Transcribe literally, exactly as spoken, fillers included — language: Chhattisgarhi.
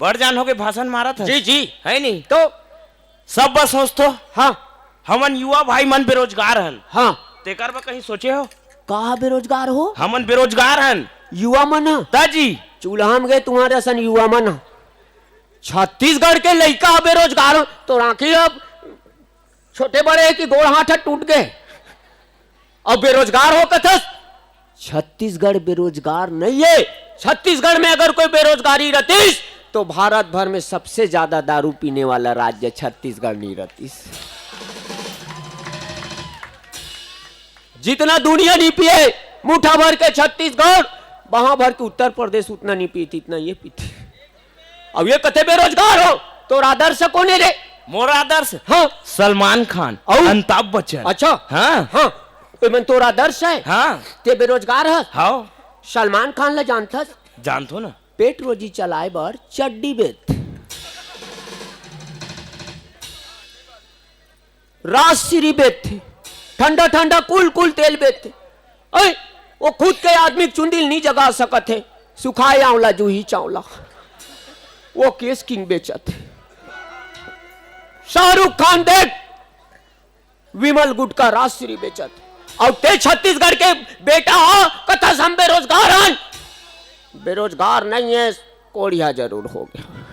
बड़ जान होके भाषण मारत हस। जी, जी। है नी? तो सब बस सोचथो। हाँ। हमन युवा भाई मन बेरोजगार हन। हाँ। तेकर बर कहीं सोचे हो? का बेरोजगार हो? हमन बेरोजगार हन। युवा मन ह? ता जी। चूल्हा में गए तुम्हारे असन युवा मन ह। छत्तीसगढ़ के लइका ह बेरोजगार हो, तो राखी अब छोटे बड़े हे कि गोड़ हाथ ह टूट गए। अब बेरोजगार हो कथस? छत्तीसगढ़ बेरोजगार नहीं है। छत्तीसगढ़ में अगर कोई बेरोजगारी रहतीस, तो भारत भर में सबसे ज्यादा दारू पीने वाला राज्य छत्तीसगढ़ नहीं रहतीस। जितना दुनिया नहीं पिए, मुठा भर के छत्तीसगढ़, वहां भर के उत्तर प्रदेश उतना नहीं पीती, इतना ये पीती। अब ये कथे बेरोजगार हो, तोर आदर्श कोने रे? मोर आदर्श? हाँ। सलमान खान, अउ? अमिताभ बच्चन। अच्छा। हाँ। हाँ। तो मन तोर आदर्श है? हाँ। ते बेरोजगार हस? हाँ। सलमान खान ला जानथस? जानथो ना। पेट रोजी चलाए बर चड्डी बेचथे, राजश्री बेचथे, ठंडा ठंडा कुल कुल तेल बेचथे। ऐ, वो खुद के आदमी के चुंदी ल नहीं जगा सकत हे, सुखाए आंवला जूही चांवला, वो केस किंग बेचत हे। शाहरुख खान देख, विमल गुटखा राजश्री बेचत हे। अउ ते छत्तीसगढ़ के बेटा हो, कथस हम बेरोजगार हन। बेरोजगार नहीं है, कोढ़िया जरूर हो गया।